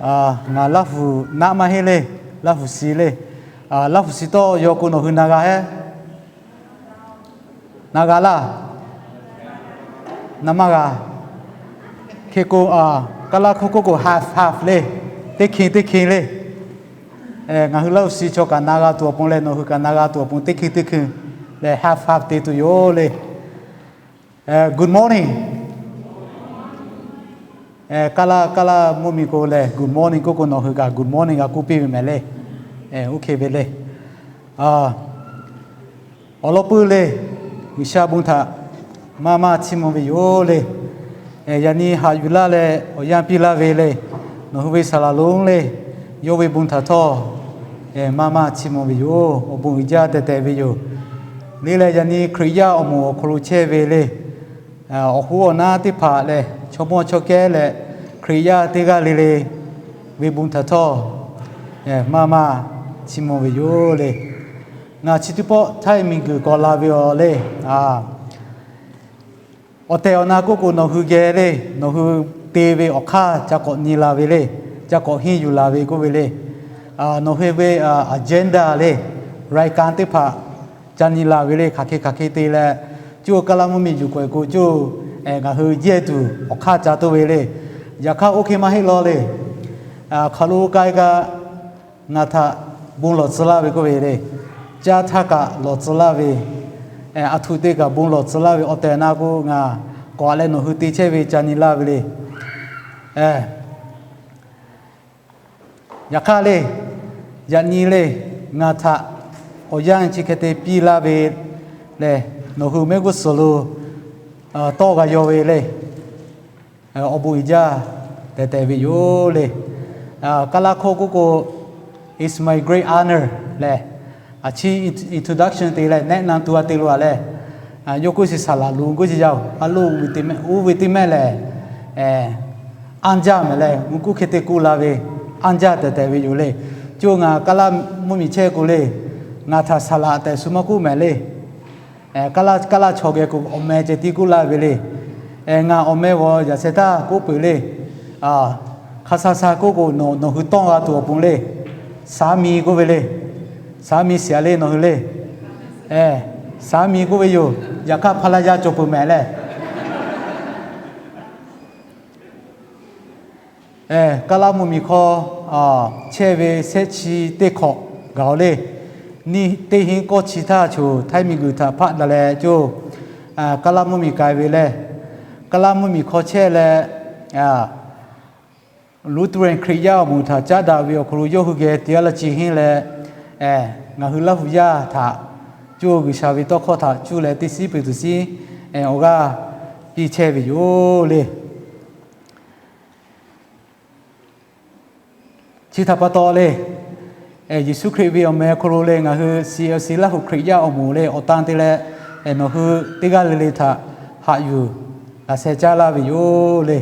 Ngaˬ Laˇ huˍ naˆ maˇ heˆ le, Laˇ huˍ shi le. Laˇ huˍ shi tawˇ yaw k'o nawˬ hui na g'a heˆ? Na g'a laˇ? Na maˇ g'a. Hk'e k'o, Kaˇlaˇ hkawˇ k'oˆ k'o half half le, teˇ hkeh teˇ hkeh le. Ngaˬ hui Laˇ huˍ shi chaw kaꞈ na g'a tuˬ awˬ pon leh nawˬ hui kaꞈ na g'a tuˬ awˬ pon teˇ hkeh teˇ hkeh leh half half te tuˬ yoˬ le. Good morning. Kaˇlaˇ, Kaˇlaˇ mvuhˇ miˬ k'o leh good morning k'oˆ k'o nawˬ hui kaꞈ good morning g'a k'oˆ piˇ ve mehˍ le. Oˇ hk'e ve le. Awˬ lawn puiˉ le, G'uiˬsha bon htaꞈ maˇ maˇ chiˇ mvuh ve yoˬ le. Yaꞈ nyi haꞈ yuˬ laˇ leh awˬ yanˇ piˇ laˇ ve le. Nawˬ hui ve saˍ laˍ lonˉ le, yawˇ ve bon htaꞈ htawˇ maˇ maˇ chiˇ mvuh ve yoˬ. Awˬ bon uiˍ jaˇ tehˬ tehˬ ve yoˬ. Le leh yaꞈ nyi Hkriꞈ yaˇ awˬ moˍ awˬ hk'aw lo chehˇ ve le, awˬ hoˉ awˬ naˉ teˇ hpaˍ leh chaw mawˇ chaw kehˉ leh Hkriꞈ yaˇ teˇ g'aˇ le le ve bon htaꞈ htawˇ maˇ maˇ chiˇ mvuh ve yoˬ le. Ngaˬ chi teˇ pawˆ htaiˇ miˬguiˬ k'awꞈ la ve awˬ le. Awˬ tehˬ awˬ na k'oˆ k'o nawˬ hui geh le, nawˬ hui te ve awˬ hk'aˇ ca k'awꞈ nyi la ve le, ca k'awꞈ henˇ yuˬ la ve k'oˆ ve le. Nawˬ hui ve agenda le, raiˍ kanˍ teˇ hpaˍ ca nyi la ve le. Hk'aˬ hk'e hk'aˬ hk'e te leh, coˇ Kaˇlaˇ mvuhˇ miˬ yuˬ k'awehꞈ k'o coˇ ngaˬ hui yehˇ tuˬ awˬ hk'aˇ ca toˇ ve le. Yaꞈ hk'aˇ oˇ hk'e maˇ heˆ law le. Hk'aˬ lo k'ai kaꞈ ngaˬ htaꞈ bon lawˬ tcuh laˇ ve k'oˆ ve le. Caˇ htaˇ kaꞈ lawˬ tcuh laˇ ve, aˬ htoꞈ te kaꞈ bon lawˬ tcuh laˇ ve awˬ tehˬ awˬ na k'o ngaˬ k'awꞈ leh nawˬ hui te chehˇ ve ca nyi laˇ ve le. Yaꞈ hk'aˇ le, yaꞈ nyi le, ngaˬ htaꞈ awˬ yanˇ chi hk'e te piˇ laˇ ve lehˬ, nawˬ hui mehˆ g'uˇ suhˍ lo tawˇ g'a yaw ve le. Awˬ bon uiˍ jaˇ tehˬ tehˬ ve yoˬ le. Kaˇlaˇ hkawˇ k'oˆ k'o, it's my great honor leh, a chi introduction te leh แนะนำตัว te lo a leh, yawˇ k'oˆ shiˍ saˍ laˍ lonˉ k'oˆ shiˍ yaˇ oˬ, a lo oˇ ve teˇ mehˆ lehˬ, anˇ jaˇ mehˍ leh, mvuhˇ kuˇ hk'e te k'oˆ la ve, anˇ jaˇ tehˬ tehˬ ve yoˬ le. Coˇ ngaˬ Kaˇlaˇ mvuhˇ miˬ chehˇ k'o le, ngaˬ htaꞈ saˍ laˍ tehꞈ shu maˇ k'oˆ mehˍ le. Kaˇlaˇ, Kaˇlaˇ chaw geh k'o awˬ meh ceh tiˉ k'oˆ laˇ ve le. Ngaˬ awˬ meh g'aw yaꞈ sheh htaˇ k'oˆ peuˬ le. Hk'a sha sha k'oˆ k'o nawˬ hui tawˇ g'a tuˬ awˬ pon le. สามี k'oˆ ve le. สามี shiˍ a le nawˬ hui le. สามี k'oˆ ve yoˬ. Yaꞈ hk'aˇ ภรรยา cawˬ peuˬ mehˍ leh. Kaˇlaˇ mvuhˇ miˬ hk'aw chehˇ ve shehˆ chi teˇ hk'awꞈ gaˬ-oˬ le. Nyiˇ teˇ hinˉ k'awˇ chi htaˇ choˬ htaiˇ miˬguiˬ htaꞈ hpaˆ daꞈ leh coˇ Kaˇlaˇ mvuhˇ miˬ k'ai ve le. Kaˇlaˇ mvuhˇ miˬ hk'aw chehˇ leh, Lutheran Hkriꞈ yaˇ awˬ moˍ htaꞈ caˉ daꞈ ve awˬ hk'aw lo yawˇ hui geh teˇ g'aˇ la chi henˇ leh, ngaˬ hui Laˇ huˍ yaˇ htaꞈ coˇ G'uiˬsha ve tawˇ hkawˇ htaꞈ cuˇ leh teˇ shiˉ peuˬ tuˬ shiˉ awˬ g'aˇ piˇ chehˇ ve yoˬ le. Chi htaꞈ pa taw le, Yeˍsuˆ Hkriꞈ ve awˬ meh hk'aw lo le ngaˬ hui C L C Laˇ huˍ Hkriꞈ yaˇ awˬ moˍ le awˬ tan te leh, nawˬ hui teˇ g'aˇ le le htaꞈ haꞈ yuˬ laꞈ sheh caˇ laˇ ve yoˬ le.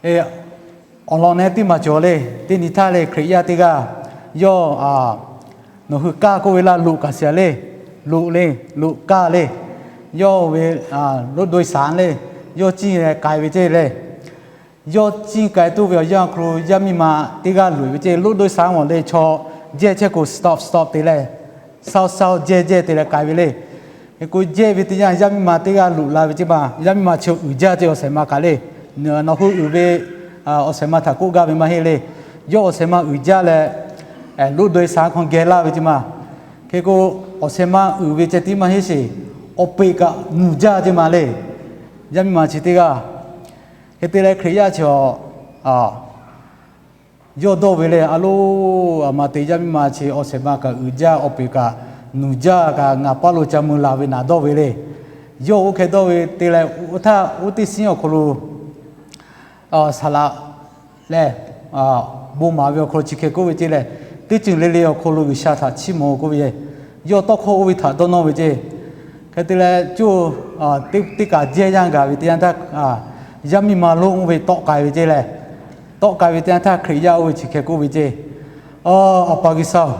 Awˬ lawn nehˉ teˇ maˬ cawˬ le, teˇ nyi htaˇ le Hkriꞈ yaˇ teˇ g'aˇ yawˇ nawˬ hui kaˇ k'oˆ ve laˇ loꞈ kaꞈ shiˍ le, loꞈ le, loꞈ kaˇ le, yawˇ ve รถโดยสาร le, yawˇ ciˇ leh k'ai ve ceˇ le. Yawˇ ciˇ k'ai toˇ ve awˬ yanˇ awˬ hk'aw lo yaˇ miˇ ma teˇ g'aˇ loꞈ ve ceˇ, รถโดยสาร mawˬ le chaw jehˇ chehˇ k'o stop stop te leh, เซา เซา jehˇ jehˇ te leh k'ai ve le. Hk'e k'o jehˇ ve teˇ yanˇ yaˇ miˇ ma teˇ g'aˇ loꞈ la ve ceˇ ma, yaˇ miˇ ma chi uiˍ jaˇ ceˇ awˬ shehˍ ma kaꞈ le. Nawˬ hui uiˍ ve awˬ shehˍ ma htaꞈ k'oˆ gaˇ ve maˇ heˆ le. Yawˇ awˬ shehˍ ma uiˍ jaˇ leh, รถโดยสาร hk'aw geh laˇ ve ceˇ ma. Hk'e k'o awˬ shehˍ ma uiˍ ve ceh tiˉ maˇ heˆ sheˍ, awˬ peꞈ kaꞈ nuˬ jaˇ ceˇ ma le. Yaˇ miˇ ma chi teˇ g'aˇ. Hk'e te leh Hkriꞈ yaˇ chi awˬ yawˇ dawˇ ve le, a loˉ, a ma te yaˇ miˇ ma chi awˬ shehˍ ma kaꞈ uiˍ jaˇ, awˬ peꞈ kaꞈ nuˬ jaˇ kaꞈ ngaˬ paˇ lo ca mui laˬ ve naˍ dawˇ ve le. Yawˇ oˇ hk'e dawˇ ve te leh oˇ htaˇ oˇ teˇ shiˉ awˬ hk'aw lo saˍ laꞈ lehˬ, bon maˍ ve awˬ hk'aw lo chi hk'e k'oˆ ve ceˇ lehˬ, teˇ ceuˬ le le awˬ hk'aw lo G'uiˬsha htaꞈ chiˇ mvuh k'oˆ ve, yawˇ tawˇ hkawˇ oˇ ve htaꞈ dawˇ nawˇ ve ceˇ. Hk'e te leh coˇ teˇ kaꞈ jehˇ yanˇ gaˬ ve teˇ yanˇ htaˇ, yaˇ miˇ ma lonˉ oˇ ve tawˆ k'ai ve ceˇ lehˬ, tawˆ k'ai ve teˇ yanˇ htaˇ Hkriꞈ yaˇ oˇ ve chi hk'e k'oˆ ve ceˇ, Awˬ, A pa G'uiˬsha-oˬ,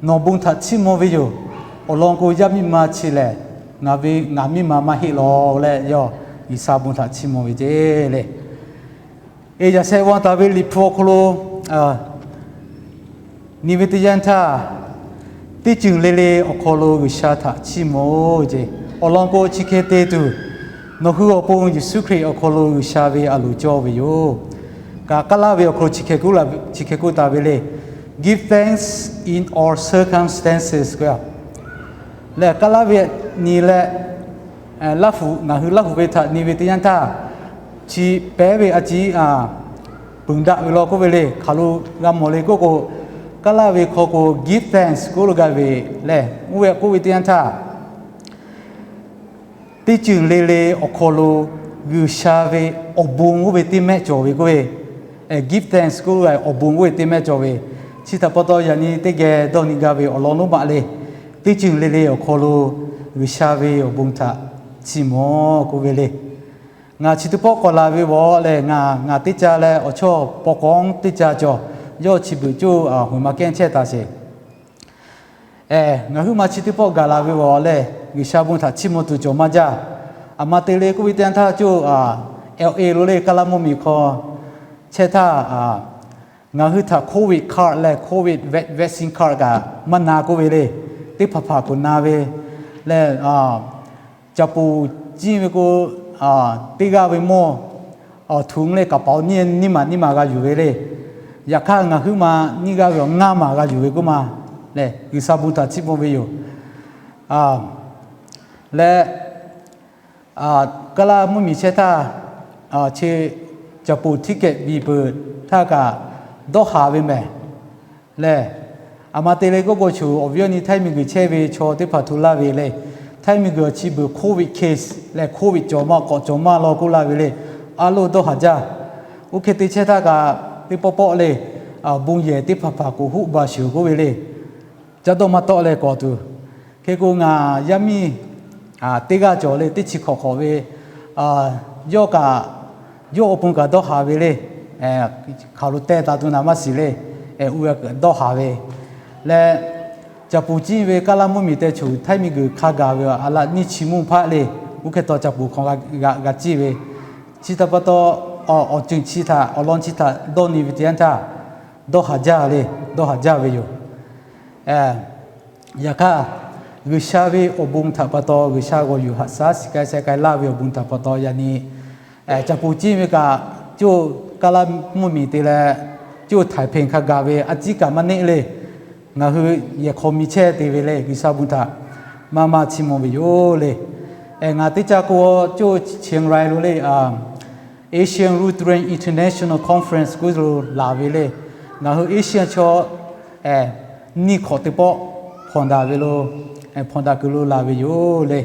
nawˬ bon htaꞈ chiˇ mvuh ve yoˬ. Awˬ lawn k'o yaˇ miˇ ma chi lehˬ, ngaˬ ve ngaˬ miˇ ma maˇ heˆ law leh yawˇ G'uiˬsha bon htaꞈ chiˇ mvuh ve ceˇ le. Eˬ, yaꞈ sheh wan taˍ ve Liꞈ hpu awˬ hk'aw lo, a, nyi ve teˇ yanˇ htaˇ, teˇ ceuˬ le le awˬ hk'aw lo G'uiˬsha htaꞈ chiˇ mvuh-oˬ ceˇ. Awˬ lawn k'o, chi hk'e te tuˬ, nawˬ hui awˬ pon Yeˍsuˆ Hkriꞈ awˬ hk'aw lo G'uiˬsha ve a loˍ cawˇ ve yoˬ. Kaꞈ Kaˉlaˇ ve awˬ hk'aw lo chi hk'e k'oˆ taˍ ve le, Give thanks in all circumstances k'o, lehˬ Kaˉlaˇ ve nyi leh, Laˇ hu, ngaˬ hui Laˇ hu ve htaꞈ nyi ve teˇ yanˇ htaˇ, chi pehˉ ve a ciˉ a peuˬ daꞈ ve law k'oˆ ve le. Hk'aˬ lo g'a mawˬ le k'oˆ k'o, Kaˉlaˇ ve hk'aw k'o give thanks k'oˆ lo gaˇ ve lehˬ, oˇ ve k'oˆ ve teˇ yanˇ htaˇ, teˇ ceuˬ le le awˬ hk'aw lo G'uiˬsha ve awˬ bon oˇ ve teˇ mehˆ cawˬ ve k'oˆ ve, give thanks k'oˆ lo awˬ bon oˇ ve teˇ mehˆ cawˬ ve, chi htaꞈ pa taw yaꞈ nyi teˇ geh dawˇ nyi gaˇ ve awˬ lawn lonˉ maꞈ le. Teˇ ceuˬ le le awˬ hk'aw lo G'uiˬsha ve awˬ bon htaꞈ chiˇ mvuh k'oˆ ve le. Ngaˬ chi teˇ pawˆ k'awꞈ laˬ ve vawˬ lehˬ, ngaˬ, ngaˬ teˇ ca leh awˬ chawˇ paw k'awˉ teˇ ca cawˬ. Yawˇ chi beuꞈ coˇ hoꞈ ma kehˉ chehˇ taˍ sheˍ. Eˬ, ngaˬ huiˉ ma chi teˇ pawˆ gaˬ la ve vawˬ lehˬ, G'uiˬsha bon htaꞈ chiˇ mvuh tuˬ cawˬ maˇ jaˇ. Aˬ ma te le k'oˆ ve teˇ yanˇ htaˇ coˇ, L A lo le Kaˉlaˇ mvuhˇmiˬ hk'aw chehˇ htaˇ, ngaˬ hui htaꞈ COVID card leh COVID vac-, vaccine card kaꞈ maˇ na k'oˆ ve le. Teˇ hpaˍ hpaˍ k'oꞈ na ve lehˬ, caˍ puˍ ciˇ ve k'o, teˇ g'aˇ ve mawˇ awˬ htuꞈ leh kaˍ paˍ nyiˇ maˬ nyiˇ maˬ g'a yuˬ ve le. Yaꞈ hk'aˇ ngaˬ huiˉ ma nyiˇ g'aˇ ve awˬ ngaˇ maˬ g'a yuˬ ve k'oˆ ma lehˬ, G'uiˬsha bon htaꞈ chiˇ mvuh ve yoˬ. Leh Kaˉlaˇ mvuhˇmiˬ chehˇ htaˇ, chi caˍ puˍ ticket biˬ peuˬ htaˇ kaꞈ dawˇ haˍ ve mehˍ lehˬ, aˬ ma te le k'oˆ k'o, choˬ awˬ viˉ awˬ nyi htaiˇ miˬguiˬ chehˇ ve chaw teˇ hpaˍ hto laˇ ve le. Htaiˇ miˬguiˬ awˬ chi beuꞈ COVID case leh COVID cawˬ maˇ k'awꞈ cawˬ maˇ law k'oˆ laˇ ve le. A loˇ dawˇ haˍ jaˇ. Oˇ hk'e te chehˇ htaˇ kaꞈ teˇ pawˆ pawˆ le, bon yehˬ teˇ hpaˍ hpaˍ k'oꞈ hoˆ ba sheˍ k'oˆ ve le. Caˇ dawˇ maˇ tawˆ leh k'awꞈ tuˬ. Hk'e k'o, ngaˬ yaˇ miˇ teˇ g'aˇ cawˬ le, teˇ chi hk'awꞈ hk'awꞈ ve, yawˇ kaꞈ, yawˇ awˬ pon kaꞈ dawˇ haˍ ve le. Hk'aˬ lo teh taˍ tuˬ naˍ maˇ shiˍ le. Oˇ ve dawˇ haˍ ve leh, caˍ puˍ ciˇ ve Kaˉlaˇ mvuhˇmiˬ tehꞈ choˬ htaiˇ miˬguiˬ hk'a gaˬ ve a laꞈ nyiˇ chi mvuhˇ hpaˆ le. Oˇ hk'e taw caˍ puˍ hk'awꞈ g'a ciˇ ve, chi htaꞈ pa taw, awˬ ceuˬ chi htaꞈ awˬ lawn chi htaꞈ dawˇ nyi ve teˇ yanˇ htaˇ, dawˇ haˍ jaˇ le, dawˇ haˍ jaˇ ve yoˬ. Yaꞈ hk'aˇ, G'uiˬsha ve awˬ bon htaꞈ pa taw G'uiˬsha g'awˬ yuˬ haꞈ shaˉ shiˍ k'ai sheh k'ai laˇ ve awˬ bon htaꞈ pa taw yaꞈ nyi, caˍ puˍ ciˇ ve kaꞈ coˇ Kaˉlaˇ mvuhˇmiˬ te leh, coˇ htaiˍ hpeꞈ hk'a gaˬ ve a ciˉ kaꞈ maˇ neˆ le. Ngaˬ hui yehˬ hk'aw mi chehˇ te ve le, G'uiˬsha bon htaꞈ maˇ maˇ chiˇ mvuh ve yoˬ le. Ngaˬ teˇ ca k'o coˇ Chiang Rai lo le, Asian Lutheran International Conference k'oˆ lo laˬ ve le. Ngaˬ hui Asian chaw nyiˇ hk'awꞈ teˇ pawˆ hpawnˬ daꞈ ve lo, hpawnˬ daꞈ kuiˬ lo laˬ ve yoˬ le.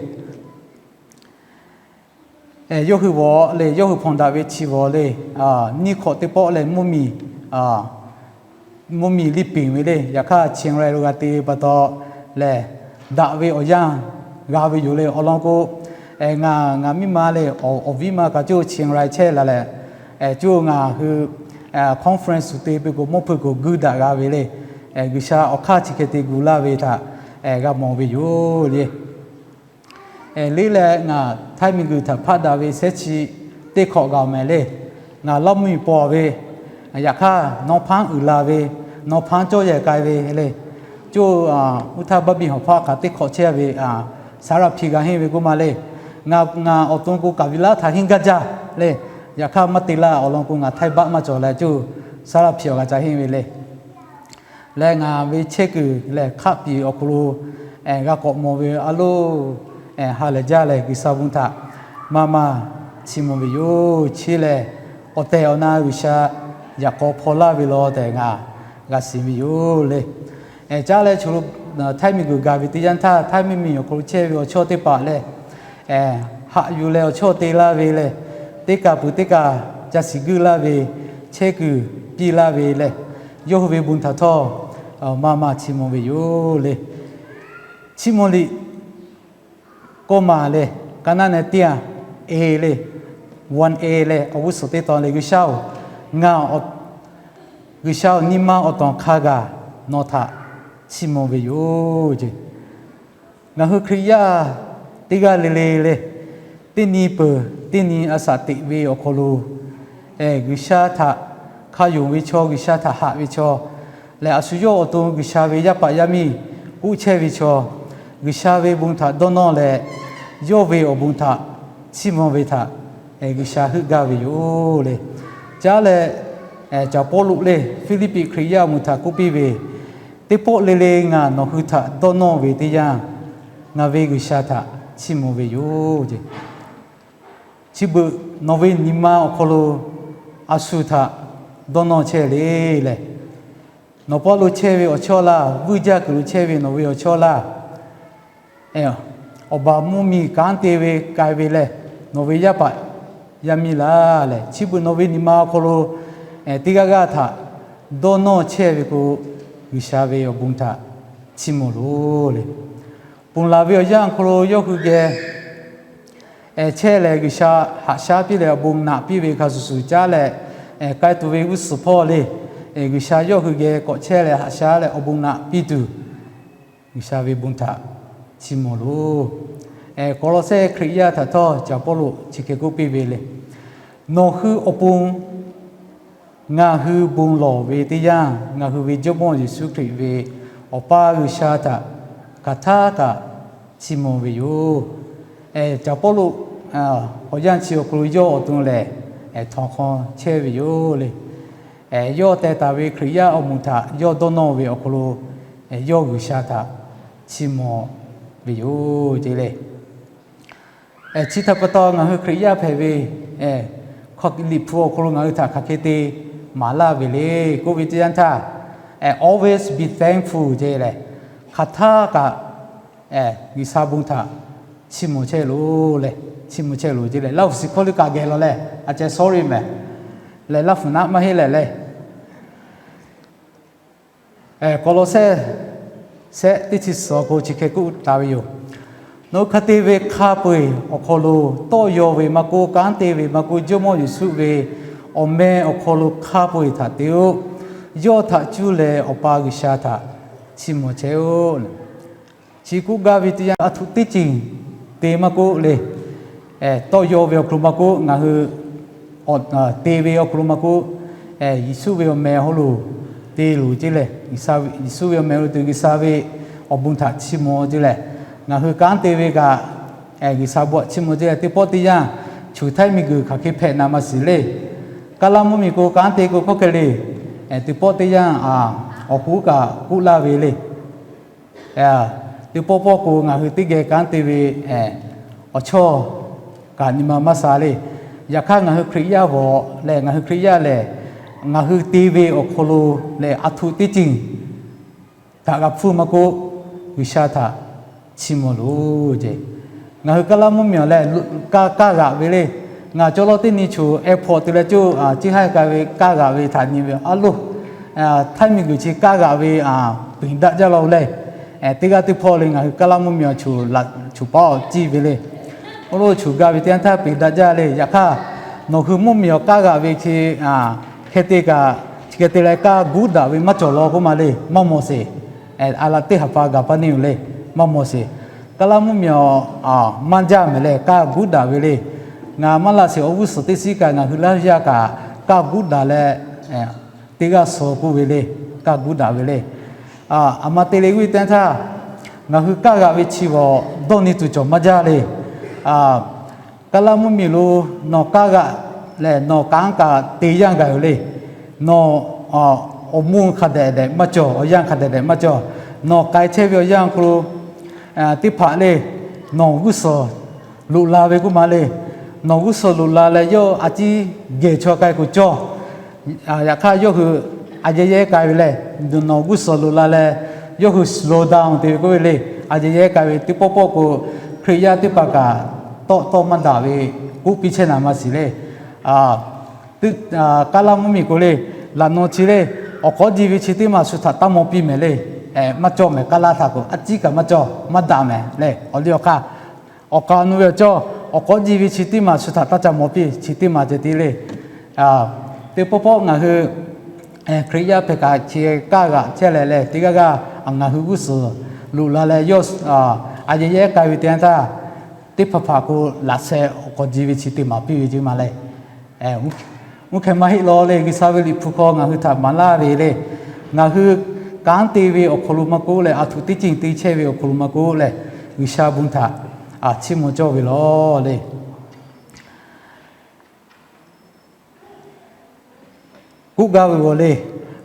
Yawˇ hui vawˬ le, yawˇ hui hpawnˬ daꞈ ve chi vawˬ le, nyiˇ hk'awꞈ teˇ pawˆ leh mvuhˇmiˬ, mvuhˇmiˬ liˇ piˍ ve le. Yaꞈ hk'aˇ Chiang Rai lo g'a te ve pa taw lehˬ, daꞈ ve awˬ yanˇ g'a ve yoˬ le. Awˬ lawn k'o, ngaˬ, ngaˬ miˇ ma le, awˬ viˉ ma kaꞈ coˇ Chiang Rai chehˇ la leh, coˇ ngaˬ hui conference te peuˬ k'o mawˇ hpeuꞈ k'o guˇ daꞈ g'a ve le. G'uiˬsha awˬ hk'aˇ chi hk'e te gu laˇ ve htaꞈ g'a mawˬ ve yoˬ le. Liˇ leh ngaˬ htaiˇ miˬguiˬ htaꞈ hpaˆ daꞈ ve shehˉ chi teˇ hk'awꞈ g'a mehˍ le. Ngaˬ Laˇ mvuhˇmiˬ paw ve, yaꞈ hk'aˇ nawˇ hpanˉ uiˍ la ve, nawˇ hpanˉ cawˇ yehˬ k'ai ve le. Coˇ uˇ htaˇ baˆ biˇ hawˬ hpaˇ hk'aˬ teˇ hk'awꞈ chehˇ ve, saˍ raˍ hpiˍ g'a henˇ ve k'oˆ ma le. Ngaˬ, ngaˬ awˬ to k'o Kaˍviˍlaˆ htaꞈ henˇ gaˇ jaˇ le. Yaꞈ hk'aˇ maˇ te laˇ. Awˬ lawn k'o ngaˬ htaiˇ baˆ maˇ cawˬ leh coˇ saˍ raˍ hpiˍ awˬ g'a ca henˇ ve le. Leh ngaˬ ve chehˇ kuiˬ lehˬ hk'aˆ piˍ awˬ hk'aw lo g'a k'awꞈ mawˬ ve a loˇ, ha lehˬ jaˇ leh G'uiˬsha bon htaꞈ maˇ maˇ chiˇ mvuh ve yoˬ. Chi lehˬ, awˬ tehˬ awˬ na G'uiˬsha yaꞈ k'aw hpaw laˇ ve law tehꞈ ngaˬ g'a shiˍ ve yoˬ le. Caˉ leh choˬ lo htaiˇ miˬguiˬ gaˬ ve teˇ yanˇ htaˇ, htaiˇ miˬguiˬ awˬ hk'aw lo chehˇ ve awˬ chawˇ teˇ hpaˍ lehˬ, haꞈ yuˬ leh awˬ chawˇ te laˇ ve leh, teˇ kaˬ peuˬ teˇ kaˬ ca shiˍ guiˇ laˇ ve, chehˇ kuiˬ piˇ laˇ ve leh, yawˇ hui ve bon htaꞈ htawˇ maˇ maˇ chiˇ mvuh ve yoˬ le. Chiˇ mvuh liꞈ kawˇ maˬ lehˬ, ka naˉ neh tiˇ a, e lehˬ, one a lehˬ, awˬ g'uˇ suhˍ teˇ tawn lehˬ, G'uiˬsha-oˬ, ngaˬ, G'uiˬsha-oˬ, nyi ma awˬ tawˍ hk'a gaˬ nawˬ htaꞈ chiˇ mvuh ve yoˬ ce. Ngaˬ hui Hkriꞈ yaˇ teˇ g'aˇ le le lehˬ, teˇ nyi peuˬ teˇ nyi a shaꞈ teꞈ ve awˬ hk'aw lo G'uiˬsha htaꞈ hk'a yonˍ ve chaw, G'uiˬsha htaꞈ haꞈ ve chaw lehˬ, a shu yawˇ awˬ to G'uiˬsha ve yaˇ paˍ yaˇ miˇ k'oˆ chehˇ ve chaw, G'uiˬsha ve bon htaꞈ dawˇ nawˇ leh, yawˇ ve awˬ bon htaꞈ chiˇ mvuh ve htaꞈ G'uiˬsha heuˆ gaˇ ve yoˬ le. Caˉ leh, Caˍ Pawˇluꞈ le Hpiˇliˇpiˆ Hkriꞈ yaˇ awˬ moˍ htaꞈ k'oˆ piˇ ve, Teˇ pawˆ le le ngaˬ nawˬ hui htaꞈ dawˇ nawˇ ve teˇ yanˇ, ngaˬ ve G'uiˬsha htaꞈ chiˇ mvuh ve yoˬ. Chi beuꞈ nawˬ ve nyi ma awˬ hk'aw lo a shu htaꞈ dawˇ nawˇ chehˇ le lehˬ, nawˬ paˇ lo chehˇ ve awˬ chawˇ laˇ, vuiˇ jaˇ kuiˬ lo chehˇ ve nawˬ ve awˬ chawˇ laˇ, awˬ baˬ mvuhˇmiˬ kanˉ te ve k'ai ve lehˬ, nawˬ ve yaˇ paˍ yaˇ miˇ laˇ lehˬ, chi beuꞈ nawˬ ve nyi ma awˬ hk'aw lo teˇ g'aˇ g'aˇ htaꞈ dawˇ nawˇ chehˇ ve k'o, G'uiˬsha ve awˬ bon htaꞈ chiˇ mvuh loˬ le. Ponˬ laˬ ve awˬ yanˇ awˬ hk'aw lo yawˇ hui geh chehˇ leh, G'uiˬsha haꞈ shaˉ piˇ leh awˬ bon naꞈ piˇ ve hk'a shuˍ shuˍ caˉ leh, k'ai tuˬ ve g'uˇ suhˍ hpawˇ le, G'uiˬsha yawˇ hui geh k'awꞈ chehˇ leh haꞈ shaˉ leh awˬ bon naꞈ piˇ tuˬ, G'uiˬsha ve bon htaꞈ chiˇ mvuh loˬ. Kawˍlawˍsehˇ Hkriꞈ yaˇ htaꞈ htawˇ Caˍ Pawˇluꞈ chi hk'e k'oˆ piˇ ve le, Nawˬ hui awˬ pon ngaˬ hui bon lawˬ ve teˇ yanˇ, ngaˬ hui ve Jawˇmawˇ Yeˍsuˆ Hkriꞈ ve Awˬ pa G'uiˬsha htaꞈ hk'aˬ htaˇ kaꞈ chiˇ mvuh ve yoˬ. Caˍ Pawˇluꞈ awˬ yanˇ chi awˬ hk'aw lo yawˇ awˬ to lehˬ, htawnˍ hk'aw chehˇ ve yoˬ le. Yawˇ teh taˍ ve Hkriꞈ yaˇ awˬ moˍ htaꞈ yawˇ dawˇ nawˇ ve awˬ hk'aw lo, yawˇ G'uiˬsha htaꞈ chiˇ mvuh ve yoˬ ce le. Chi htaꞈ pa taw, ngaˬ hui Hkriꞈ yaˇ hpehꞈ ve hk'aw Liꞈ hpu awˬ hk'aw lo ngaˬ hui htaꞈ hk'aˬ hk'e te maˍ laˇ ve le k'oˆ ve teˇ yanˇ htaˇ, always be thankful ce lehˬ, hk'aˬ htaˇ kaꞈ G'uiˬsha bon htaꞈ chiˇ mvuh chehˇ loˬ leh, chiˇ mvuh chehˇ loˬ ce lehˬ, Laˇhuˍ shiˍ hkawˇ liˇ kaꞈ geh law leh, a ceh sorry mehˍ leh, Laˇhuˍ naˆ maˇ heˆ lehˍ le. Kawˍlawˍsehˇ sehˆ teˇ chi suhˍ awˬ hk'aw lo chi hk'e k'oˆ taˍ ve yoˬ. Nawˬ hui hk'a te ve hk'a peu-eˬ awˬ hk'aw lo, tawˇ yaw ve maˇ k'oˆ, kanˉ te ve maˇ k'oˆ, Jawˇmawˇ Yeˍsuˆ ve awˬ meh awˬ hk'aw lo hk'a peu-eˬ htaꞈ te-o. Yawˇ htaꞈ cuˇ leh Awˬ pa G'uiˬsha htaꞈ chiˇ mvuh chehˇ-oˆ. Chi k'oˆ gaˇ ve teˇ yanˇ, a htoꞈ teˇ ceuˬ te maˇ k'oˆ le, tawˇ yaw ve awˬ hk'aw lo maˇ k'oˆ, ngaˬ hui te ve awˬ hk'aw lo maˇ k'oˆ, Yeˍsuˆ ve awˬ meh awˬ hk'aw lo te loˬ ce lehˬ, Yeˍsuˆ ve awˬ meh awˬ hk'aw lo te G'uiˬsha ve awˬ bon htaꞈ chiˇ mvuh ce lehˬ, ngaˬ hui kanˉ te ve kaꞈ G'uiˬsha bon htaꞈ chiˇ mvuh ce lehˬ, teˇ pawˆ teˇ yanˇ, choˬ htaiˇ miˬguiˬ hk'aˬ hk'e hpehꞈ naˍ maˇ shiˍ le. Kaˇ laˇ mvuhˇmiˬ k'o kanˉ te k'o hkawˇ hk'e le, teˇ pawˆ teˇ yanˇ awˬ k'oˆ kaꞈ k'oˆ laˇ ve le. Teˇ pawˆ pawˆ k'o ngaˬ hui teˇ geh kanˉ te ve awˬ chawˇ kaꞈ nyi ma maˇ sha le. Yaꞈ hk'aˇ, ngaˬ hui Hkriꞈ yaˇ g'awˬ leh, ngaˬ hui Hkriꞈ yaˇ lehˬ, ngaˬ hui te ve awˬ hk'aw lo lehˬ, a htoꞈ teˇ ceuˬ htaꞈ g'a hpfuhˇ maˇ k'oˆ, G'uiˬsha htaꞈ chiˇ mvuh loˬ ce. Ngaˬ hui Kaˇ laˇ mvuhˇmiˬ awˬ lehˬ, kaˇ kaˇ g'aꞈ ve le. Ngaˬ cawˇ lawˇ teˇ nyi choˬ airport te leh coˇ, ciˇ haiˇ k'ai ve kaˇ g'aꞈ ve htaꞈ nyi ve, a loˬ, htaiˇ miˬguiˬ chi kaˇ g'aꞈ ve peˬ daꞈ jaˇ law le. Teˇ g'aˇ teˇ hpawˇ le, ngaˬ hui Kaˇ laˇ mvuhˇmiˬ awˬ choˬ laꞈ choˬ paˉ awˬ ciˇ ve le. Oˇ lo choˬ ga ve teˇ yanˇ htaˇ peˬ daꞈ jaˇ le. Yaꞈ hk'aˇ, nawˬ hui mvuhˇmiˬ awˬ kaˇ g'aꞈ ve chi hk'e te kaꞈ, chi hk'e te leh kaˇ guˉ daꞈ ve maˇ cawˬ law k'oˆ ma le, maˇ mawˬ sheˍ. A laꞈ teˇ haˍ pa gaˬ pa neˇ yoˬ le, maˇ mawˬ sheˍ. Kaˇ laˇ mvuhˇmiˬ awˬ maˇ jaˇ mehˍ leh, kaˇ guˉ daꞈ ve le. Ngaˬ maˇ laꞈ sheˍ awˬ g'uˇ suhˍ teˇ shiˉ kaꞈ ngaˬ hui Laˇ huˍ yaˇ kaꞈ kaˇ guˉ daꞈ leh, teˇ g'aˇ suh k'oˆ ve le, kaˇ guˉ daꞈ ve le. A ma te le g'uˇ teˇ yanˇ htaˇ, ngaˬ hui kaˇ g'aꞈ ve chi g'awˬ dawˇ nyi tuˬ cawˬ maˇ jaˇ le. Kaˇ laˇ mvuhˇmiˬ lo nawˬ kaˇ g'aꞈ lehˬ, nawˬ kanˉ kaꞈ te yanˇ gaˬ yoˬ le. Nawˬ awˬ mvuhˇ hk'a dehꞈ dehꞈ maˇ cawˬ, awˬ yanˇ hk'a dehꞈ dehꞈ maˇ cawˬ. Nawˬ k'ai chehˇ ve awˬ yanˇ awˬ hk'aw lo teˇ hpaˍ le, nawˬ g'uˇ suhˍ loꞈ la ve k'oˆ ma le. Nawˬ g'uˇ suhˍ loꞈ la leh yawˇ a ciˉ geh chaw k'ai k'o cawˇ. Yaꞈ hk'aˇ yawˇ hui a yehˬ yehˉ k'ai ve lehˬ, nawˬ g'uˇ suhˍ loꞈ la leh, yawˇ hui slow down te ve k'oˆ ve le. A yehˬ yehˉ k'ai ve teˇ pawˆ pawˆ k'o, Hkriꞈ yaˇ teˇ hpaˍ kaꞈ tawˆ tawˆ maˇ daꞈ ve k'oˆ piˇ chehˇ naˍ maˇ shiˍ le. Kaˇ laˇ mvuhˇmiˬ k'o le, laꞈ naw chi le, awˬ k'awˉ ji ve chi teˇ maˬ shu htaꞈ taˇ maw piˇ mehˍ le. Maˇ cawˇ mehˍ, kaˇ laˇ htaꞈ k'o a ciˉ kaꞈ maˇ cawˇ, maˇ daꞈ mehˍ le. Awˬ liˇ awˬ hk'aˇ, awˬ k'a nu ve awˬ cawˇ, awˬ k'awˉ ji ve chi teˇ maˬ shu htaꞈ taˇ ca maw piˇ, chi teˇ maˬ ceh tiˉ le. Teˇ pawˆ pawˆ ngaˬ hui Hkriꞈ yaˇ hpehꞈ kaꞈ chi kaˇ g'aꞈ chehˇ leh leh, teˇ g'aˇ g'aˇ ngaˬ hui g'uˇ suhˍ loꞈ la leh yawˇ a yehˬ yehˉ k'ai ve teˇ yanˇ htaˇ, teˇ hpaˍ hpaˍ k'o laꞈ sheh awˬ k'awˉ ji ve chi te maˍ piˇ ve ce ma le. Oˇ hk'e maˇ heˆ law le, G'uiˬsha ve Liꞈ hpu hk'aw ngaˬ hui htaꞈ maˍ laˇ ve le, ngaˬ hui kanˉ te ve awˬ hk'aw lo maˇ k'oˆ leh, aˬ htoꞈ teˇ ceuˬ te chehˇ ve awˬ hk'aw lo maˇ k'oˆ leh, G'uiˬsha bon htaꞈ chiˇ mvuh cawˇ ve law le. K'oˆ gaˇ ve g'aw le,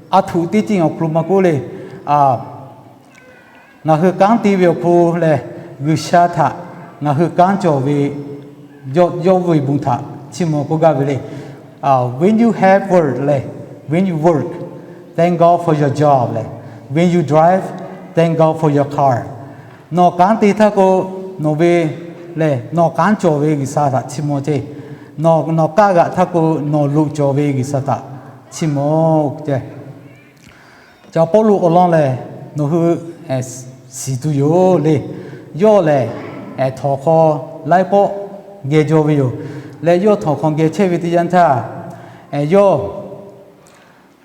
aˬ htoꞈ teˇ ceuˬ awˬ hk'aw lo maˇ k'oˆ le, ngaˬ hui kanˉ te ve awˬ hk'aw lo lehˬ, G'uiˬsha htaꞈ ngaˬ hui kanˉ cawˬ ve, yawˇ ve bon htaꞈ chiˇ mvuh k'oˆ gaˇ ve le. When you have work leh, when you work, thank God for your job leh, when you drive, thank God for your car. Nawˬ kanˉ te htaˇ k'o, nawˬ ve lehˬ nawˬ kanˉ cawˬ ve G'uiˬsha htaꞈ chiˇ mvuh ceˇ. Nawˬ, nawˬ kaˇ g'aꞈ htaˇ k'o, nawˬ loꞈ cawˬ ve G'uiˬsha htaꞈ chiˇ mvuh ceˇ. Ca Pawˇluꞈ awˬ lawn lehˬ, nawˬ hui shiˍ tuˬ yoˬ le. Yawˇ lehˬ, htawnˍ hk'aw laiˉ pawˆ geh jaw ve yoˬ. Leh yawˇ htawnˍ hk'aw geh chehˇ ve teˇ yanˇ htaˇ, yawˇ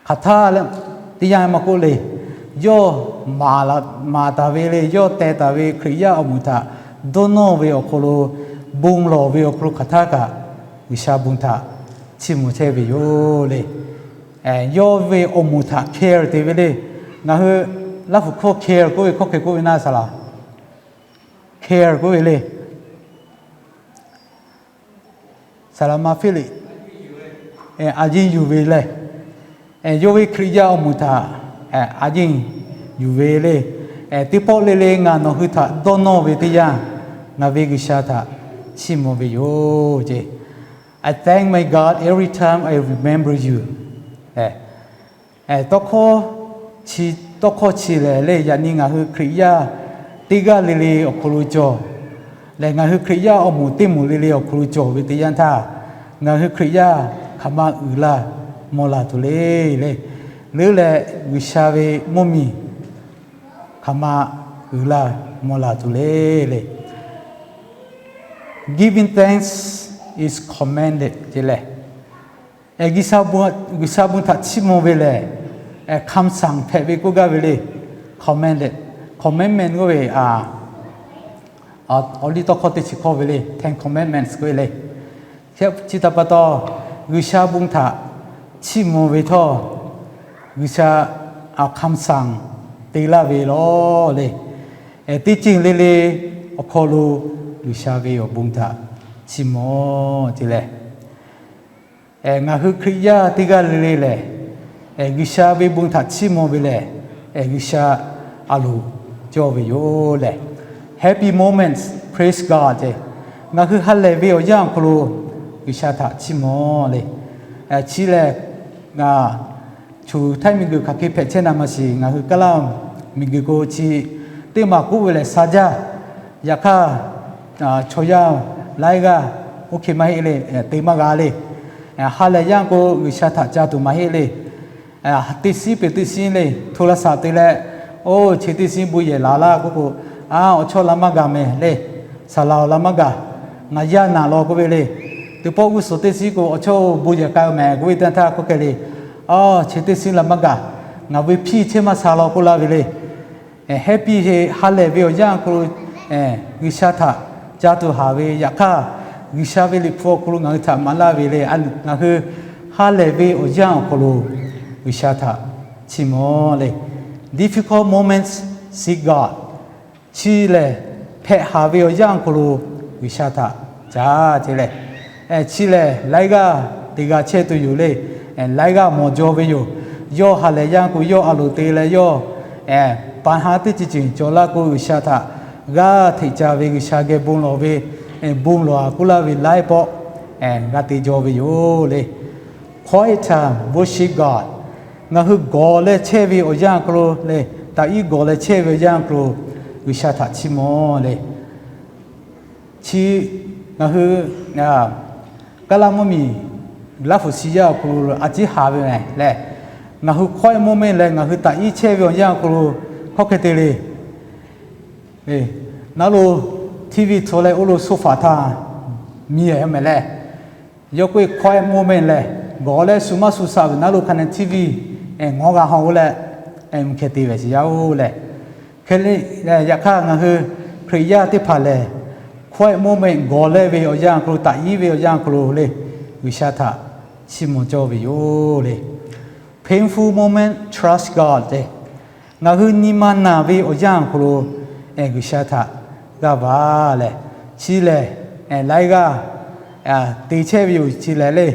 hk'aˬ htaˇ teˇ yanˇ maˇ k'oˆ le, yawˇ maˍ taˍ ve le, yawˇ teh taˍ ve Hkriꞈ yaˇ awˬ moˍ htaꞈ dawˇ nawˇ ve awˬ hk'aw lo, bon lawˬ ve awˬ hk'aw lo hk'aˬ htaˇ kaꞈ G'uiˬsha bon htaꞈ chiˇ mvuh chehˇ ve yoˬ le. Yawˇ ve awˬ moˍ htaꞈ care te ve le. Ngaˬ hui Laˇ huˍ hkawˇ care k'oˆ ve hkawˇ hk'e k'oˆ ve naˇ saˍ laˍ, care k'oˆ ve le. Saˍ laˍ ma hpeˇ le, a yeˇ yuˬ ve lehˬ, yawˇ ve Hkriꞈ yaˇ awˬ moˍ htaꞈ a yeˇ yuˬ ve le. Teˇ pawˆ le le ngaˬ nawˬ hui htaꞈ dawˇ nawˇ ve teˇ yanˇ, ngaˬ ve G'uiˬsha htaꞈ chiˇ mvuh ve yoˬ ceˇ. I thank my God every time I remember you. Tawˇ hkawˇ chi, tawˇ hkawˇ chi lehˬ le, yaꞈ nyi ngaˬ hui Hkriꞈ yaˇ teˇ g'aˇ le le awˬ hk'aw lo cawˬ leh, ngaˬ hui Hkriꞈ yaˇ awˬ moˍ teˇ moˍ le le awˬ hk'aw lo cawˬ ve teˇ yanˇ htaˇ, ngaˬ hui Hkriꞈ yaˇ hk'aˬ ma uiˍ la mvuh la tuˬ le le. Leuˉ leh G'uiˬsha ve mvuhˇmiˬ hk'aˬ ma uiˍ la mvuh la tuˬ le le. Giving thanks is commanded ceˇ lehˬ, G'uiˬsha bon htaꞈ chiˇ mvuh ve lehˬ, คำสั่ง hpehꞈ ve k'oˆ gaˇ ve le. Commanded, commandment k'oˆ ve, awˬ liˇ tawˇ hkawˇ teˇ chi hkawˇ ve le, Ten Commandments k'oˆ ve le. Chi htaꞈ pa taw, G'uiˬsha bon htaꞈ chiˇ mvuh ve htawˇ, G'uiˬsha คำสั่ง te laˇ ve law le. Teˇ ceuˬ le le awˬ hk'aw lo G'uiˬsha ve awˬ bon htaꞈ chiˇ mvuh ceˇ lehˬ, ngaˬ hui Hkriꞈ yaˇ teˇ g'aˇ le le lehˬ, G'uiˬsha ve bon htaꞈ chiˇ mvuh ve lehˬ, G'uiˬsha a loˍ cawˇ ve yoˬ lehˬ. Happy moments, praise God ceˇ. Ngaˬ hui ha lehˬ ve awˬ yanˇ awˬ hk'aw lo G'uiˬsha htaꞈ chiˇ mvuh le. Chi lehˬ, choˬ htaiˇ miˬguiˬ hk'aˬ hk'e hpehꞈ chehˇ na maˇ shiˍ, ngaˬ hui Kaˇlaˇ miˬguiˬ k'o chi teˇ maˬ k'oˆ ve lehˬ sha jaˇ. Yaꞈ hk'aˇ, chaw yaˇ laiˉ g'aˇ oˇ hk'e maˇ heˆ le, te maˇ g'a le. Ha lehˬ yanˇ k'o G'uiˬsha htaꞈ ca tuˬ maˇ heˆ le. Teˇ shiˉ peuˬ teˇ shiˉ le, โทรศัพท์ te leh, oˇ chi teˇ shiˉ bon yehˬ laˬ laˇ k'oˆ k'o, a awˬ chawˇ la maˇ gaˬ mehˍ le. Saˍ laˍ awˬ la maˇ gaˬ, ngaˬ yaˇ naˬ law k'oˆ ve le. Teˇ pawˆ g'uˇ suhˍ teˇ shiˉ k'o, awˬ chawˇ bon yehˬ k'ai mehˍ k'oˆ ve teˇ yanˇ htaˇ k'oˆ hk'e le, a chi teˇ shiˉ la maˇ gaˬ, ngaˬ ve hpiˇ chehˇ maˇ sha law k'oˆ laˇ ve le. Happy he ha lehˬ ve awˬ yanˇ awˬ hk'aw lo G'uiˬsha htaꞈ ca tuˬ haˍ ve, yaꞈ hk'aˇ G'uiˬsha ve Liꞈ hpu awˬ hk'aw lo ngaˬ hui htaꞈ maˍ laˇ ve le, ngaˬ hui ha lehˬ ve awˬ yanˇ awˬ hk'aw lo G'uiˬsha htaꞈ chiˇ mvuh le. Difficult moments, seek God. Chi lehˬ, hpehꞈ haˍ ve awˬ yanˇ awˬ hk'aw lo G'uiˬsha htaꞈ ca ceˇ leh, chi lehˬ laiˉ g'aˇ te g'a chehˇ tuˬ yoˬ le. Laiˉ g'aˇ mawˬ jaw ve yoˬ. Yawˇ ha lehˬ yanˇ k'o yawˇ a loˍ te leh yawˇ pa ha teˇ ceuˬ ceuˬ cawˬ laˇ k'o, G'uiˬsha htaꞈ g'aˇ hteꞈ ca ve, G'uiˬsha geh bon lawˬ ve, bon lawˬ a k'oˆ laˇ ve laiˉ pawˆ g'a te jaw ve yoˬ le. Quiet time, worship God. Ngaˬ hui gawˬ leh chehˇ ve awˬ yanˇ awˬ hk'aw lo le, taꞈ iˉ gawˬ leh chehˇ ve awˬ yanˇ awˬ hk'aw lo G'uiˬsha htaꞈ chiˇ mvuh le. Chi ngaˬ hui Kaˇlaˇ mvuhˇmiˬ Laˇ huˍ shiˍ yaˇ awˬ hk'aw lo a ciˉ haˍ ve lehˬ, ngaˬ hui quiet moment leh ngaˬ hui taꞈ iˉ chehˇ ve awˬ yanˇ awˬ hk'aw lo hkawˇ hk'e te le. Naˉ lo TV hto leh oˇ lo sofa htaˇ miˬ e mehˍ leh, yawˇ k'oˆ ve quiet moment lehˬ, gawˬ leh shu maˇ shu shaꞈ ve naˉ lo hk'a ne TV ngawˬ g'a haw oˇ leh, mvuhˇ hkeh te ve shiˍ yaˇ oˬ leh, hk'e le. Yaꞈ hk'aˇ ngaˬ hui Hkriꞈ yaˇ teˇ hpaˍ lehˬ, quiet moment gawˬ leh ve awˬ yanˇ awˬ hk'aw lo, taꞈ iˉ ve awˬ yanˇ awˬ hk'aw lo le, G'uiˬsha htaꞈ chiˇ mvuh cawˇ ve yoˬ le. Painful moment, trust God le. Ngaˬ hui nyi ma naˬ ve awˬ yanˇ awˬ hk'aw lo G'uiˬsha htaꞈ g'aˇ va lehˬ, chi lehˬ laiˉ g'aˇ te chehˇ ve yoˬ. Chi lehˬ le,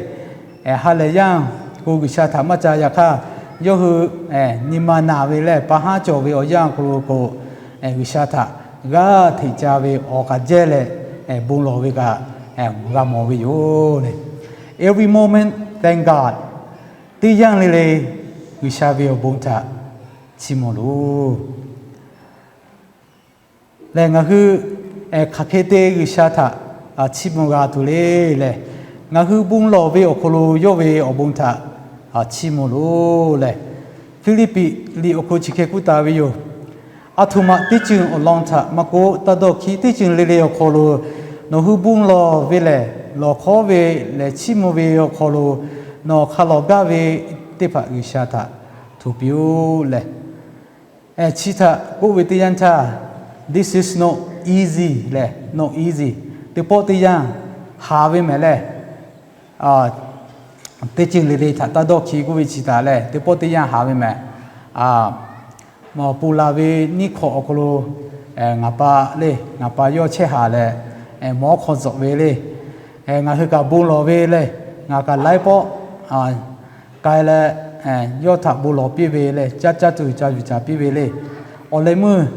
ha lehˬ yanˇ k'o G'uiˬsha htaꞈ maˇ ca. Yaꞈ hk'aˇ, yawˇ hui nyi ma naˬ ve leh pa haˉ cawˬ ve awˬ yanˇ awˬ hk'aw lo k'o, G'uiˬsha htaꞈ g'aˇ hteꞈ ca ve awˬ k'a jehˇ leh bon lawˬ ve kaꞈ g'a mawˬ ve yoˬ le. Every moment, thank God. Teˇ yanˇ le le G'uiˬsha ve awˬ bon htaꞈ chiˇ mvuh loˬ. Lehˬ, ngaˬ hui hk'aˬ hk'e te G'uiˬsha htaꞈ chiˇ mvuh g'a tuˬ le lehˬ, ngaˬ hui bon lawˬ ve awˬ hk'aw lo yawˇ ve awˬ bon htaꞈ chiˇ mvuh loˬ lehˬ, Hpiˇliˇpiˆ liꞈ awˬ hk'aw lo chi hk'e k'oˆ taˍ ve yoˬ. Aˬ htoꞈ ma teˇ ceuˬ awˬ lawn htaꞈ maˇ k'oˆ, taˇ dawˇ hkiˇ teˇ ceuˬ le le awˬ hk'aw lo nawˬ hui bon lawˬ ve lehˬ, lawˬ hk'awˉ ve leh chiˇ mvuh ve awˬ hk'aw lo nawˬ hk'a lawˬ gaˇ ve teˇ hpaˍ G'uiˬsha htaꞈ hto piˇ-oˆ lehˬ, chi htaꞈ k'oˆ ve teˇ yanˇ htaˇ, this is not easy lehˬ, not easy. Teˇ pawˆ teˇ yanˇ haˍ ve mehˍ lehˬ, teˇ ceuˬ le le htaꞈ taˇ dawˇ hkiˇ k'oˆ ve chi htaꞈ lehˬ, teˇ pawˆ teˇ yanˇ haˍ ve mehˍ. Mawˬ pon la ve nyiˇ hk'awꞈ awˬ hk'aw lo ngaˬ pa le, ngaˬ pa yawˇ chehˇ haˍ leh, mawˬ hk'aw tzuhꞈ ve le. Ngaˬ hui kaꞈ bon lawˬ ve le, ngaˬ kaꞈ laiˉ pawˆ k'ai leh, yawˇ htaꞈ bon lawˬ piˇ ve le, caˇ caˇ tuˬ ca yuˬ caˍ piˇ ve le. Awˬ leh meuˇ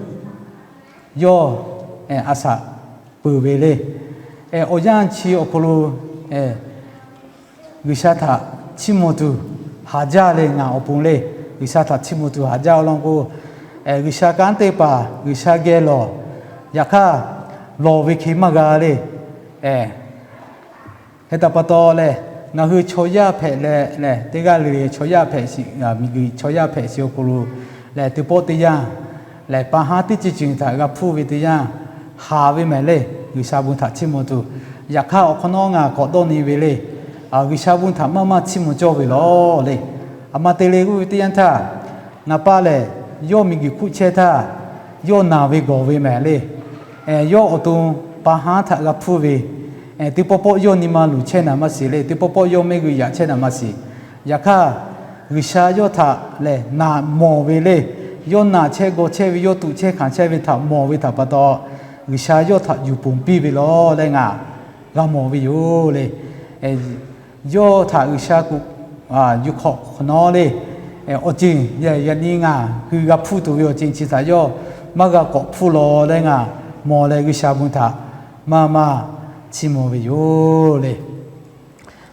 yawˇ a shaꞈ peuˬ ve le. Awˬ yanˇ chi awˬ hk'aw lo G'uiˬsha htaꞈ chiˇ mvuh tuˬ haˍ jaˇ le. Ngaˬ awˬ pon le, G'uiˬsha htaꞈ chiˇ mvuh tuˬ haˍ jaˇ. Awˬ lawn k'o, G'uiˬsha kanˉ te paˍ, G'uiˬsha geh lawˬ, yaꞈ hk'aˇ lawˬ ve hk'e maˇ g'a le. Hk'e te pa taw lehˬ, ngaˬ hui chaw yaˇ hpehꞈ leh lehˬ, teˇ g'aˇ le le chaw yaˇ hpehꞈ, miˬguiˬ chaw yaˇ hpehꞈ shiˍ awˬ hk'aw lo lehˬ, teˇ pawˆ teˇ yanˇ lehˬ, pa haˉ teˇ ceuˬ ceuˬ htaꞈ g'a hpuˇ ve teˇ yanˇ haˍ ve mehˍ le. G'uiˬsha bon htaꞈ chiˇ mvuh tuˬ, yaꞈ hk'aˇ awˬ hk'awꞈ nawˉ ngaˬ k'awꞈ dawˇ nyi ve le, G'uiˬsha bon htaꞈ maˇ maˇ chiˇ mvuh cawˇ ve lawˬ le. Aˬ ma te le k'oˆ ve teˇ yanˇ htaˇ, ngaˬ pa lehˬ yawˇ miˬguiˬ hkuˆ chehˇ htaˇ, yawˇ naˬ ve gawˬ ve mehˍ le. Yawˇ awˬ to pa haˉ htaꞈ g'a hpuˇ ve, teˇ pawˆ pawˆ yawˇ nyi ma luˬ chehˇ naˍ maˇ shiˍ le. Teˇ pawˆ pawˆ yawˇ mehˆ g'uˇ yaꞈ chehˇ naˍ maˇ shiˍ. Yaꞈ hk'aˇ, G'uiˬsha yawˇ htaꞈ lehˬ naˬ mawˬ ve le. Yawˇ naˬ chehˇ gawˬ chehˇ ve, yawˇ tuꞈ chehˇ hkanˍ chehˇ ve htaꞈ mawˬ ve htaꞈ pa taw, G'uiˬsha yawˇ htaꞈ yuˬ ponˬ piˇ ve lawˬ leh ngaˬ g'a mawˬ ve yoˬ le. Yawˇ htaꞈ G'uiˬsha kuˬ yuˬ hk'awꞈ hk'awꞈ nawˉ le. Awˬ ceuˬ yaꞈ nyi ngaˬ hui g'a hpuˇ tuˬ ve awˬ ceuˬ chi htaꞈ yawˇ maˇ g'a k'awꞈ hpuˇ lawˬ leh ngaˬ mawˬ leh G'uiˬsha bon htaꞈ maˇ maˇ chiˇ mvuh ve yoˬ le.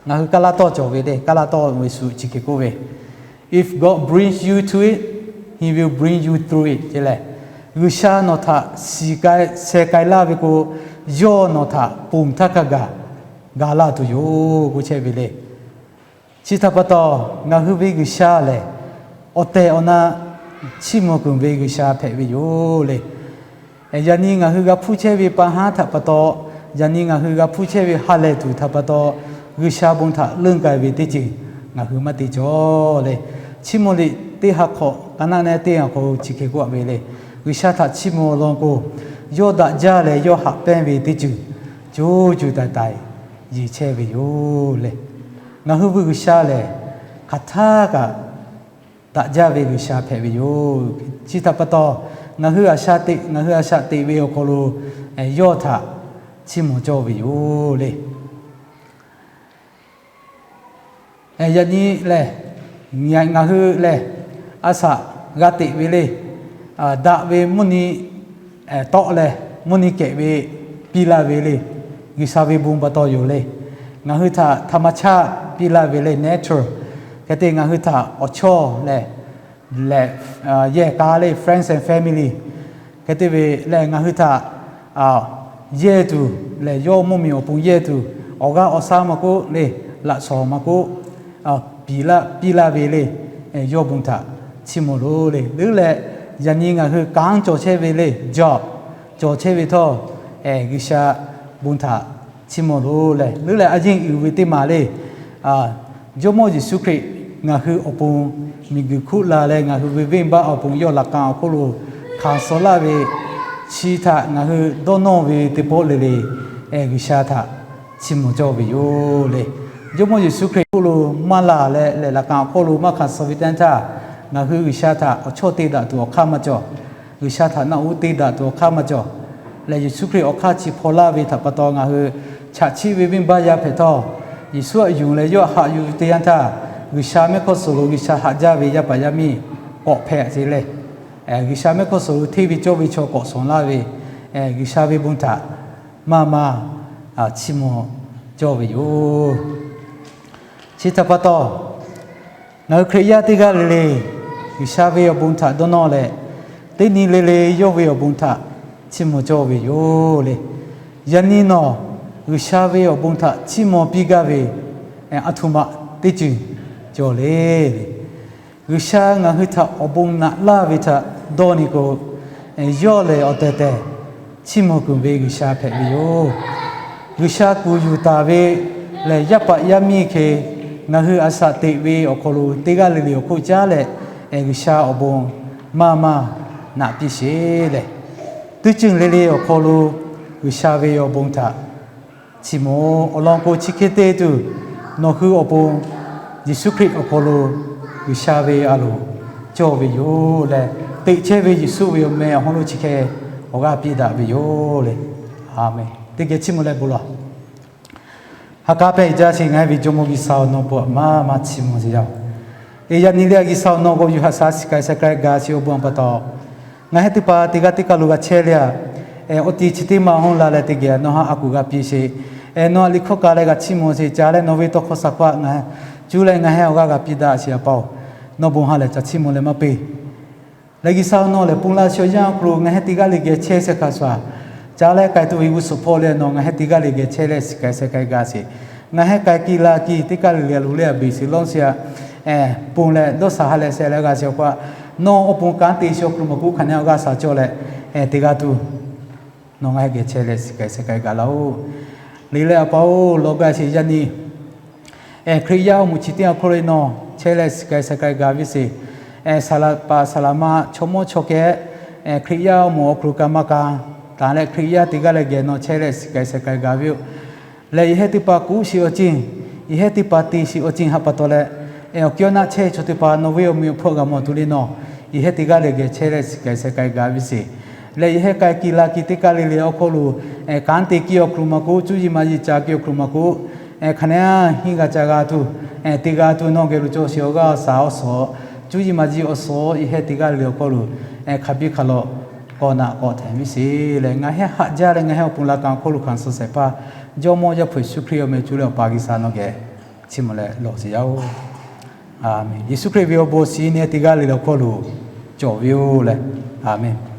Ngaˬ hui Kaˇlaˇ tawˇ cawˬ ve le, Kaˇlaˇ tawˇ ve shu chi hk'e k'oˆ ve, If God brings you to it, He will bring you through it ce lehˬ, G'uiˬsha nawˬ htaꞈ shiˍ k'ai sheh k'ai laˇ ve k'o, yawˇ nawˬ htaꞈ ponˬ htaˇ hk'a gaˬ ga laˇ tuˬ yoˬ k'oˆ chehˇ ve le. Chi htaꞈ pa taw, ngaˬ hui ve G'uiˬsha lehˬ awˬ tehˬ awˬ na chiˇ mvuh kuiˬ ve G'uiˬsha hpehꞈ ve yoˬ le. Yaꞈ nyi ngaˬ hui g'a hpuˇ chehˇ ve pa haˉ htaꞈ pa taw, yaꞈ nyi ngaˬ hui g'a hpuˇ chehˇ ve ha lehˬ tuˬ htaꞈ pa taw, G'uiˬsha bon htaꞈ leuˆ k'ai ve teˇ ceuˬ ngaˬ hui maˇ te cawˬ le. Chiˇ mvuh liꞈ teˇ ha hk'awꞈ ka naˆ nehˉ teˇ ha hk'aw chi hk'e k'oˆ ve le, G'uiˬsha htaꞈ chiˇ mvuh awˬ lawn k'o, yawˇ daꞈ jaˇ leh yawˇ haꞈ pehnˇ ve teˇ ceuˬ co co taiˍ taiˍ yeˬ chehˇ ve yoˬ le. Ngaˬ hui ve G'uiˬsha lehˬ hk'aˬ htaˇ kaꞈ daꞈ jaˇ ve G'uiˬsha hpehꞈ ve yoˬ. Chi htaꞈ pa taw, ngaˬ hui a shaꞈ teꞈ, ngaˬ hui a shaꞈ teꞈ ve awˬ hk'aw lo yawˇ htaꞈ chiˇ mvuh cawˇ ve yoˬ le. Yaꞈ nyi lehˬ, ngaˬ hui lehˬ a shaꞈ g'a teꞈ ve le. Daꞈ ve mvuhˇ nyi tawˆ leh mvuhˇ nyi kehꞈ ve piˇ laˇ ve le. G'uiˬsha ve bon pa taw yoˬ le. Ngaˬ hui htaꞈ ธรรมชาติ piˇ laˇ ve le, nature. Hk'e te ngaˬ hui htaꞈ awˬ chawˇ lehˬ lehˬ, yehˬ k'a le, friends and family. Hk'e te ve lehˬ ngaˬ hui htaꞈ yehˇ tuˬ lehˬ, yawˇ mvuhˇmiˬ awˬ pon yehˇ tuˬ, awˬ g'aˇ awˬ shaˉ maˇ k'oˆ le, laꞈ shawnˍ maˇ k'oˆ, piˇ laˇ ve le. Yawˇ bon htaꞈ chiˇ mvuh loˬ le. Leuˉ leh yaꞈ nyi ngaˬ hui kanˉ cawˬ chehˇ ve le, job cawˬ chehˇ ve htawˇ, G'uiˬsha bon htaꞈ chiˇ mvuh loˬ leh, leuˉ leh a yeˇ uiˍ ve teˇ maˬ le. Jawˇmawˇ Yeˍsuˆ Hkriꞈ ngaˬ hui awˬ pon miˬguiˬ hkuˆ la leh ngaˬ hui ve venˇbaˆ awˬ pon yawˇ laꞈ ka awˬ hk'oˆ lo hkanˍ suh laˇ ve, chi htaꞈ ngaˬ hui dawˇ nawˇ ve teˇ pawˆ le le, G'uiˬsha htaꞈ chiˇ mvuh cawˇ ve yoˬ le. Jawˇmawˇ Yeˍsuˆ Hkriꞈ hk'oˆ lo maˇ laˬ leh lehˬ, laꞈ k'aˍ awˬ hk'oˆ lo maˇ hkanˍ suh ve teˇ yanˇ htaˇ, ngaˬ hui G'uiˬsha htaꞈ awˬ chawˇ te daꞈ tuˬ awˬ hk'aˇ maˇ cawˬ. G'uiˬsha htaꞈ naˆ uˉ te daꞈ tuˬ awˬ hk'aˇ maˇ cawˬ. Lehˬ, Yeˍsuˆ Hkriꞈ awˬ hk'aˇ chi hpaw laˇ ve htaꞈ pa taw ngaˬ hui chaꞈ chiˆ ve venˇbaˆ yaˇ hpehꞈ htawˇ, Yeˍsuˆ htaꞈ yonˍ leh yawˇ haꞈ yuˬ ve teˇ yanˇ htaˇ, G'uiˬsha mehˆ hk'awˇ suhˍ lo G'uiˬsha haꞈ jaˇ ve yaˇ paˍ yaˇ miˇ k'awꞈ hpehꞈ te leh, G'uiˬsha mehˆ hk'awˇ suhˍ lo hteˇ ve cawˇ ve chaw k'awꞈ shawˍ laˇ ve, G'uiˬsha ve bon htaꞈ maˇ maˇ chiˇ mvuh cawˇ ve yoˬ. Chi htaꞈ pa taw, ngaˬ hui Hkriꞈ yaˇ teˇ g'aˇ le le G'uiˬsha ve awˬ bon htaꞈ dawˇ nawˇ leh, teˇ nyi le le yawˇ ve awˬ bon htaꞈ chiˇ mvuh cawˇ ve yoˬ le. Yaꞈ nyi nawˬ G'uiˬsha ve awˬ bon htaꞈ chiˇ mvuh piˇ gaˇ ve aˬ htoꞈ ma teˇ ceuˬ cawˬ le. G'uiˬsha ngaˬ hui htaꞈ awˬ bon naꞈ laˇ ve htaꞈ dawˇ nyi k'o, yawˇ lehˬ awˬ tehˬ tehˬ chiˇ mvuh kuiˬ ve G'uiˬsha hpehꞈ ve yoˬ. G'uiˬsha kuˬ yuˬ taˍ ve lehˬ, yaˇ paˍ yaˇ miˇ hk'e ngaˬ hui a shaꞈ teꞈ ve awˬ hk'aw lo teˇ g'aˇ le le awˬ hk'oˆ caˉ leh, G'uiˬsha awˬ bon maˇ maˇ naꞈ piˇ sheˍ leh, teˇ ceuˬ le le awˬ hk'aw lo G'uiˬsha ve awˬ bon htaꞈ chiˇ mvuh. Awˬ lawn k'o, chi hk'e te tuˬ nawˬ hui awˬ pon Yeˍsuˆ Hkriꞈ awˬ hk'aw lo G'uiˬsha ve a loˍ cawˇ ve yoˬ leh, teꞈ chehˇ ve Yeˍsuˆ ve awˬ meh awˬ hawˉ lo chi hk'e awˬ g'aˇ piˇ daꞈ ve yoˬ le. Aˬ menˍ. Teˇ geh chiˇ mvuh leh bon lawˬ. Ha k'aˉ pehˇ jaˇ sheˍ. Ngaˬ hui ve Jawˇmawˇ G'uiˬsha-oˬ, nawˬ bon maˇ maˇ chiˇ mvuh sheˍ yaˇ-oˬ. Eˬ, yaꞈ nyi le G'uiˬsha-oˬ, nawˬ g'awˇ yuˬ haꞈ shaˍ shiˍ k'ai sheh k'ai gaˬ sheˍ awˬ bon pa taw, ngaˬ hui teˇ hpaˍ teˇ g'aˇ teˇ kaˬ lo g'a chehˇ leh, awˬ ti chi teˇ ma hawˉ la leh teˇ geh nawˬ haꞈ a kuˬ g'a piˇ sheˍ. Nawˬ haꞈ liꞈ hkawˇ ka leh g'a chiˇ mvuh sheˍ. Ca leh nawˬ ve tawˇ hkawˇ sa hkawˇ htaꞈ ngaˬ cuˇ leh ngaˬ hui awˬ g'aˇ g'a piˇ daꞈ sheˍ. A pa-oˬ, nawˬ bon ha lehˬ ca chiˇ mvuh leh maˇ peˇ. Leh G'uiˬsha-oˬ, nawˬ lehˬ pon la shawˍ yanˇ awˬ hk'aw lo ngaˬ hui teˇ g'aˇ le geh chehˇ sheh hkanˍ shuˍ-a. Ca leh k'ai tuˬ ve g'uˇ suhˍ hpawˇ leh nawˬ ngaˬ hui teˇ g'aˇ le geh chehˇ leh shiˍ k'ai sheh k'ai gaˬ sheˍ. Ngaˬ hui k'ai ki la ki teˇ kaˬ le le a loˍ le a beˬ sheˍ lawˇ sheˍ-a. Pon leh dawˇ sha ha leh sheh leh g'a sheˍ awˬ hk'aw, nawˬ awˬ pon kanˉ te sheˍ awˬ hk'aw lo maˇ k'oˆ, hk'aˬ nehˬ awˬ g'aˇ sha cawˇ leh teˇ g'aˇ tuˬ nawˬ ngaˬ hui geh chehˇ leh shiˍ k'ai sheh k'ai gaˬ laˇ-oˬ. Liꞈ leh a pa-oˬ, lawˬ gaˇ sheˍ yaˇ nyi Hkriꞈ yaˇ awˬ moˍ chi teˇ yanˇ awˬ hk'aw lo nawˬ chehˇ leh shiˍ k'ai sheh k'ai gaˬ ve sheˍ. Saˍ laꞈ paˍ saˍ laꞈ ma chaw mawˇ chaw kehˉ, Hkriꞈ yaˇ awˬ moˍ awˬ hk'aw lo kaꞈ maˇ kaꞈ, taˍ leh Hkriꞈ yaˇ teˇ g'aˇ leh geh nawˬ chehˇ leh shiˍ k'ai sheh k'ai gaˬ ve yoˬ. Leh yehˬ heˆ teˇ hpaˍ kuˉ sheˍ awˬ ceuˬ, yehˬ heˆ teˇ hpaˍ te sheˍ awˬ ceuˬ haꞈ pa taw leh, awˬ kehˉ awˬ naˆ chehˇ chaw teˇ hpaˍ nawˬ ve awˬ meh awˬ hpawˇ g'a mawˬ tuˬ le nawˬ, yehˬ heˆ teˇ g'aˇ le geh chehˇ leh shiˍ k'ai sheh k'ai gaˬ ve sheˍ. Leh yehˬ heˆ k'ai ki la ki teˇ kaˬ le le awˬ hk'aw lo, kanˉ te kiˇ awˬ hk'aw lo maˇ k'oˆ, cuˇ yiˍ maˇ yiˍ ca kiˇ awˬ hk'aw lo maˇ k'oˆ, hk'aˬ nehˬ hinˉ g'a ca g'a tuˬ, teˇ g'aˇ tuˬ nawˬ geh lo cawˇ sheˍ awˬ g'aˇ awˬ shaˍ awˬ suhˍ, cuˇ yiˍ maˇ yiˍ awˬ suhˍ yehˬ heˆ teˇ g'aˇ le le awˬ hk'aw lo hk'a biˇ hk'a lawꞈ k'awꞈ naꞈ k'awꞈ htehˍ ve sheˍ leh, ngaˬ hui haꞈ jaˇ leh ngaˬ hui awˬ pon laꞈ ka awˬ hk'aw lo hkanˍ suh shehˍ hpaˇ Jawˇmawˇ Yaˇ hpu Yeˍsuˆ Hkriꞈ awˬ meh cuˇ leh Awˬ pa G'uiˬsha nawˬ geh chiˇ mvuh leh lawˬ sheˍ yaˇ-oˬ. Aˬ menˍ. Yeˍsuˆ Hkriꞈ ve awˬ bon shiˍ nehˬ teˇ g'aˇ le le awˬ hk'aw lo cawˬ ve yoˬ leh. Aˬ menˍ.